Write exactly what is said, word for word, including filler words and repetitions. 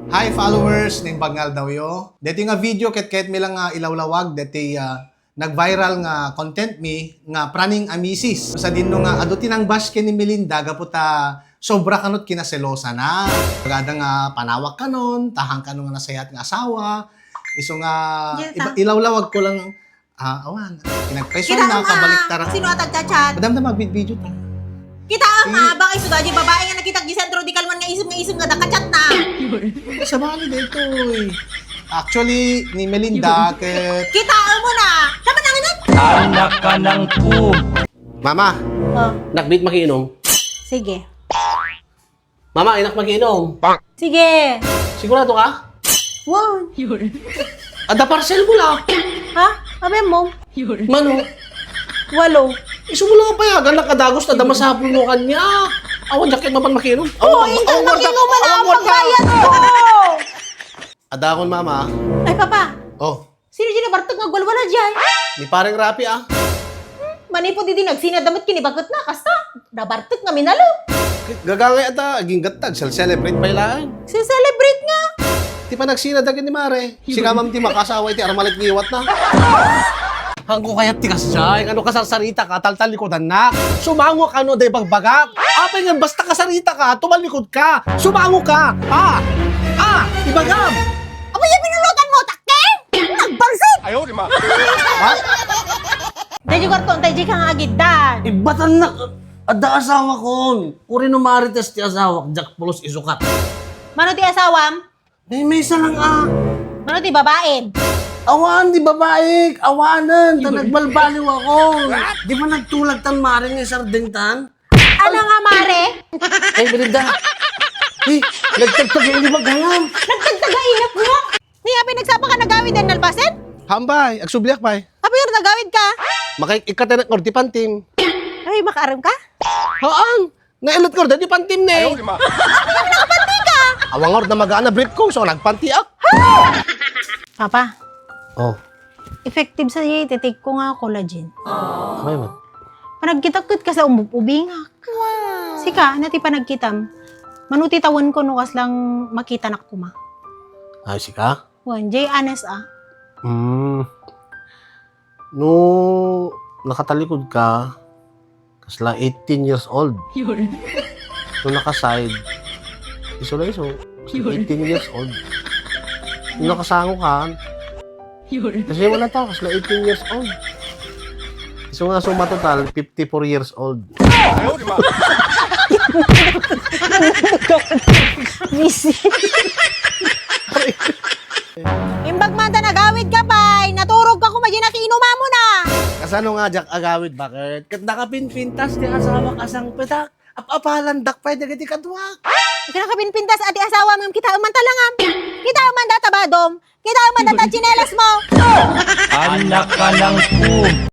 Hi followers, naimbag nga aldawyo. Deti nga video ket kayatmi lang nga ilawlawag deti, ah, nag-viral nga content mi nga praning a misis. Sadino nga adu ti nangbash ken ni Melinda gapu ta sobra kano ti kinaselosana. Agada nga panawak kanon, tahang kano nga nasayaat nga asawa. Isu nga Diyan ta. iba-, ilawlawag ko lang. Ah, awan. Pinagpayso Kita na, ang, ah, kabaliktaran. sino at nagchat-chat? Madam na magbidbideo ta. Kita ang, Eh. ah, baka isuda di babae nga nakita di sentro di kalman nga isum nga isum nga dakachat na. Sabali dito eh. Actually, ni Melinda, ket Kita mo na. Dapat ang anak. Anak ka ng pu- Mama, Oh. nakbit makiinom. Sige. Mama, inak magiinom. Sige. Sigurado ka? Wow. Ada parcel mo la. Ha? Abi mo? Mano? Walo. Isu mo lang payagan, nakadagos na damasapul mo kanya. Awan jacket mapan makiinom. Oo, Awan, ikat awan, makiinom man awan, ang awan, pagbayad ko. Adakon, mama. Ay, papa. Oh. Sino di nabartek nga agwalwala diay? Ni Pareng Rapi, ah. Manipod idi nagsinad damit kinibaket na, kasta, nabartek nga minalem. Gagangay ata, aginggattag, cel-celebrate pay laeng. Cel-celebrate nga. Ti panagsinad dagiti mare. Sika man ti makaasawa iti armalit ngiwat na. Hangko kayat ti kasjay, ano kasarsarita ka, taltalikudan na. Sumango ka no, day bagbagak. Apay nga basta kasarita ka, tumalikod ka. Sumango ka. Ah! Ah! Ibagam! Abay, binulotan mo, takke! Nagbangsit! Ayaw, di ma. Ha? Tayo karton, tayo ka nga agiddan. Ibatan na, adda asawa kon. Kuri no marites ti asawa, jak pulos isukat. Mano ti asawam? May, may isa lang, ah. Mano ti babaen? Awan, di babae. Awanen, ta nagbalbaliw ako. Di ba nagtulag tan maring nga sardeng tan? Ano nga, mare? Ay, Melinda. Eh, nagtagtag yung libag, hangam. Nagtagtag ang inap mo? Ni, apay nagsapa ka nagawid ang nalpasen? Hambay, agsubliak pay. Apay, nagawid ka? Makay, ikatenak ngor ti pantim. Ay, makaaram ka? Haan, nailat ngor, di pantim ne. Ayaw, di ma. Apay, nakapanti ka? Awang ngor, na magana brief ko, so nagpantiak. Papa. Oh. Effective sa diay ti take ko nga collagen. Ay, mat. Panagkitak ket kasla umub-ubingak. Wow. Sika, ano ti panagkitam? Mano ti tawenko no kaslang makitanak koma? Ay, sika? Wen, jay honest, ah. Hmm. No, nakatalikod ka, kasla eighteen years old. Yun. No, nakaside, isu la isu, kasla Yun. eighteen years old. No, nakasango ka, Yun. Kasi wala ta, kasla eighteen years old. So nga, suma total, fifty-four years old. Miss. Imbag man ta nagawid ka pay, naturog ka kuma, di nakiinuma mo na. Kasano nga, Jack, agawid, bakit? Kat nakapinpintas ti asawa kasang petak. Ap-apalandak pay dagiti kaduak. Nakapinpintas ati asawa ngem kita man talangam. Kita man data badom. Kita man data tsinelas mo. Anak ka ng pu-